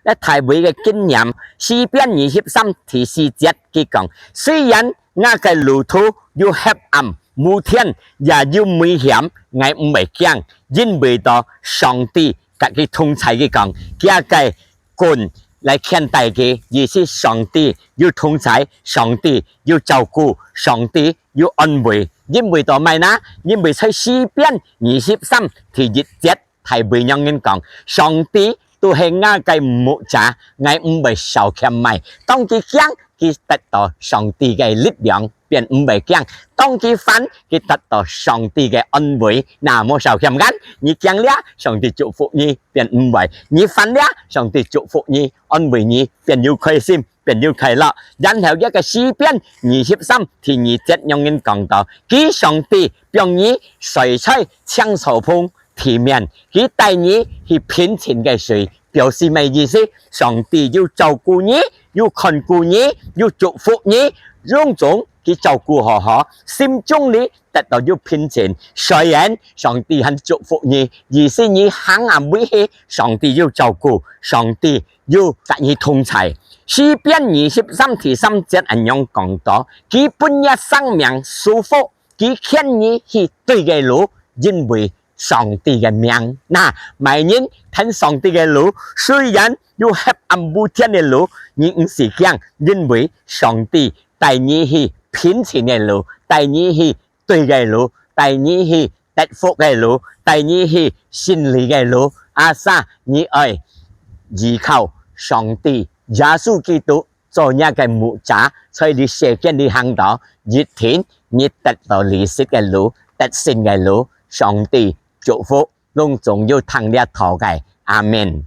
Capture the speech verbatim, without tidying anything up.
這大衛个經驗，詩篇二十三第四節，佢講：「雖然𠊎个路途有黑暗、無天，也有危險，𠊎毋會驚，因為到上帝佮佢同在。」佢講，佢个 棍來牽帶佢，意思上帝有同在，上帝有照顧，上帝有安慰。因為到麼个呢？因為在詩篇二十三第一節，大衛恁樣講：「上帝都係𠊎个牧者，𠊎毋會少欠麼个。」當佢驚，佢得到上帝个力量， 便毋會驚。當佢煩，佢得到上帝个安慰，那無少欠𠊎。你驚了，上帝祝福你，便毋會；你煩了，上帝祝福你，安慰你，便有開心，便有快樂。然後這个詩篇二十三第二節恁樣講到：「佢上帝放你睡在青草棚地面，佢帶你去平靜个水。」表示麼个意思？上帝有照顧你，有看顧你，有祝福你，攏總佢照顧好好，心中裡得到有平靜。雖然上帝還祝福你，意思你行啊尾去，上帝有照顧，上帝有佮你同在。詩篇二十三第三節恁樣講到：「佢分你生命舒服，佢牽你去對个路，因為上帝个名。」那，麼人跈上帝个路，雖然有黑暗無天个路，你毋使驚，因為上帝帶你去平靜个路，帶你去對个路，帶你去得福个路，帶你去勝利个路。Asal你愛依靠上帝，耶穌基督做若个牧者，在這世間裡行到，一定你得到利息个路，得勝个路。上帝祝福攏總有聽這道个。阿們。